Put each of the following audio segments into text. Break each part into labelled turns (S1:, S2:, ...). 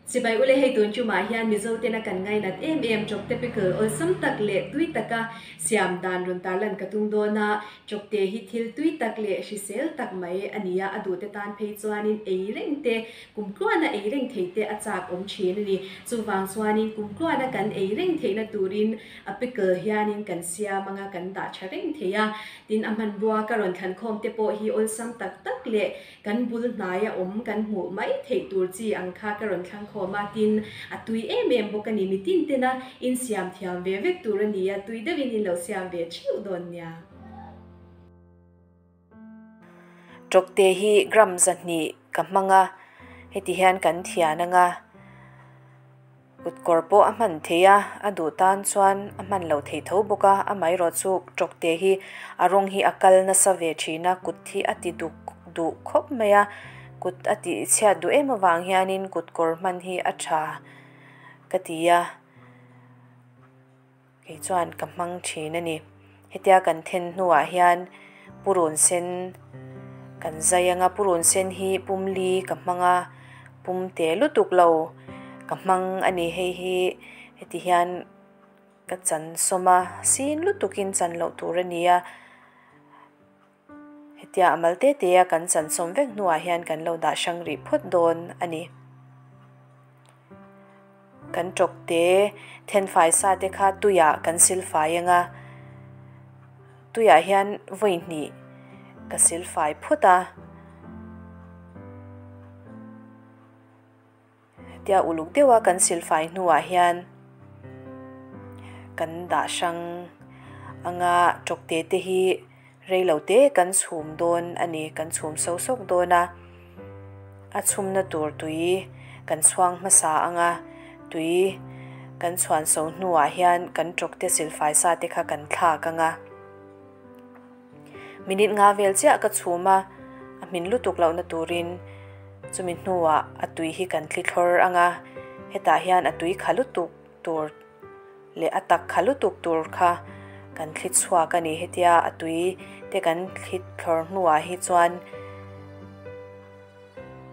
S1: Sipai ule hei tun chumah hian Mizo tena kan ngainat em em Chawkte pickle awlsam tak leh tui taka siam dan rawn tarlan ka tum dawn a, Chawkte hi thil tui tak leh hrisel tak mai a ni a, a duhte tan phei chuanin ei reng te, kumtluana ei reng thei te a chak awm thin a ni. Chuvang chuanin kumtluana kan ei reng theihna turin a pickle hianin kan siam anga kan dah tha reng thei a, tin a hmanrua ka rawn thlankhawm te pawh hi awlsam tak tak leh Kan bul hnaia awm kan hmuh mai theih tur chi ang kha ka rawn thlang khawm a, tin, a tui em em bawk a ni. Mitin tena insiam thiam ve vek tur a ni a, tui deuhin in lo siam ve theuh dawn nia.
S2: Tawkte hi gram 200 ka hmang a, heti hian kan thian anga. Kutkawr pawh a hman thei a, a duh tan chuan a hman loh theih tho bawk a, amaherawh chu tawkte hi a rawng hi a kal nasa ve thin a, kut hi a ti duk duh khawp mai a, kut a tih chhiat duh em avang hianin kutkawr hman hi a tha ka ti a, kei chuan ka hmang thin a ni. Hetia kan then hnuah hian purun sen kan zai anga purun sen hi pumli ka hmang a pum te lutuk lo ka hmang a ni hei hi heti hian ka chan sawm a sin lutukin chan loh tur a ni a. Hetia a mal te te a kan chan sawm vek hnuah hian kan lo dah hrang rih phawt dawn a ni. Kan tawk te thenfai sa te kha tuiah kan silfai ang a, tuiah hian vawi hnih ka silfai phawt a. Hetia uluk deuha kan silfai hnuah hian kan dah hrang anga tawkte te hi reilo te kan chhum dawn a ni, kan chhum so sawk dawn a, a chhumna tur tui kan chhuang hmasa anga tui kan chhuan so hnuah hian kan tawkte silfai sa te kha kan thlak anga. Minute nga vel chiah ka chhum a, a hmin lutuk lohna turin chumi hnuah a tui hi kan thli thlawr ang a, hetah hian a tui kha lutuk tur leh a tak kha lutuk tur kha kan thli chhuak a ni. Hetia a tui te kan thli thlawr hnuah hi chuan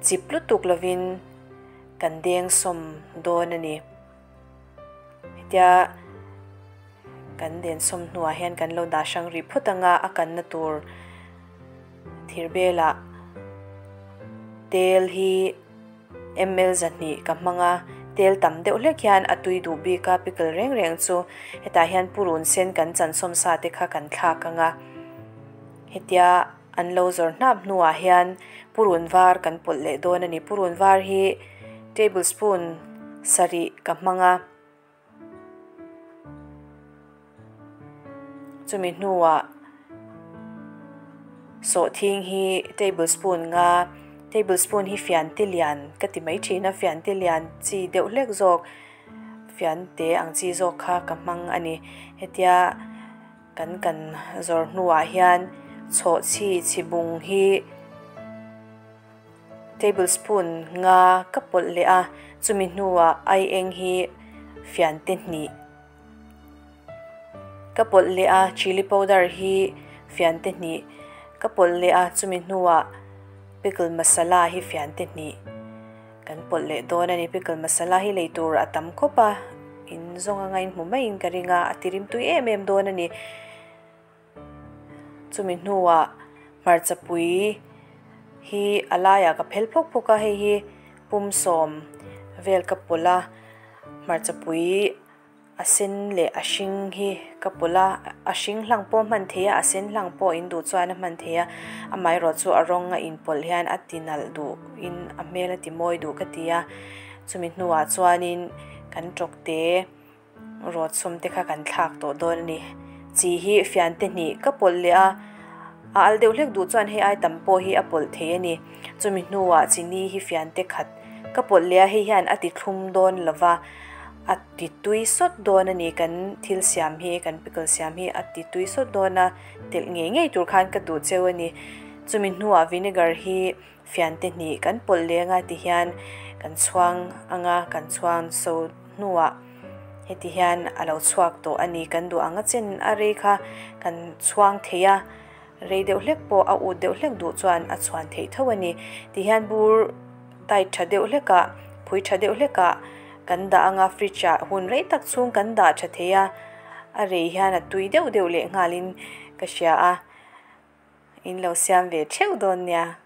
S2: chip lutuk lovin kan deng sawm dawn a ni. Hetia kan densawm hnuah hian kan lo dah hrang rih phawt anga a kanna tur thir belah tel hi ml 200 ka hmang a, tel tam deuh hlek hian a tui duh bik a pickle reng reng chu hetah hian purun sen kan chansawm sa te kha kan thlak anga hetia an lo zawr hnap hnuah hian purun var kan pawlh leh dawn a ni purun var hi tablespoon sarih ka hmang a. Chumi hnuah sawhthing hi tablespoon nga tablespoon hi fian te lian ka ti mai thin a fian te lian chi deuh hlek zawk fian te ang chi zawk kha ka hmang a ni hetia kan kan zawr hnuah hian chhawhchhi chhibung hi. Tablespoon nga ka pawlh leh a, chumi hnuah aieng hi fian te hnih ka pawlh leh a, chilli powder hi fian te hnih ka pawlh leh a, chumi hnuah pickle masala hi fian te hnih kan pawlh leh dawn a ni. Pickle masala hi lei tur a tam khawp a, in zawng anga in hmu maiin ka ring a, a tirim tui em em dawn a ni. Chumi hnuah hmarcha pui hi a laiah ka phel phawk phawk a, hei hi pum sawm vel ka pawlh a, hmarcha pui a sen leh a hring hi ka pawlh a, a hring hlang pawh a hman theih a, a sen hlang pawh in duh chuan a hman theih a, amaherawh chu a rawng a inpawlh hian a ti nalh duh in a hmel a ti mawi duh ka ti a, chumi hnuah chuanin kan tawkte. Rawt sawm te kha kan thlak tawh dawn a ni. Chi hi fian te hnih ka pawlh leh a, a al deuh hlek duh chuan hei ai tam pawh hi a pawlh thei a ni. Chumi hnuah chini hi fian te khat ka pawlh leh a, hei hian a ti thlum dawn lo va, a ti tui sawt dawn a ni. Kan thil siam hi, kan pickle siam hi a ti tui sawt dawn a, telh ngei ngei tur khan ka duh cheu a ni. Chumi hnuah vinegar hi fian te hnih kan pawlh leng a ti hian kan chhuang anga kan chhuang so hnuah heti hian a lo chhuak tawh a ni kan duh ang a chen a rei kha kan chhuang thei a rei deuh hlek pawh a ut deuh hlek duh chuan a chhuan theih tho a ni ti hian bur tight tha deuh hlekah Phui tha deuh hlekah kan dah anga fridge ah hun rei tak chhung kan dah tha thei a, a rei hian a tui deuh deuh leh nghalin ka hria a, in lo siam ve theuh dawn nia.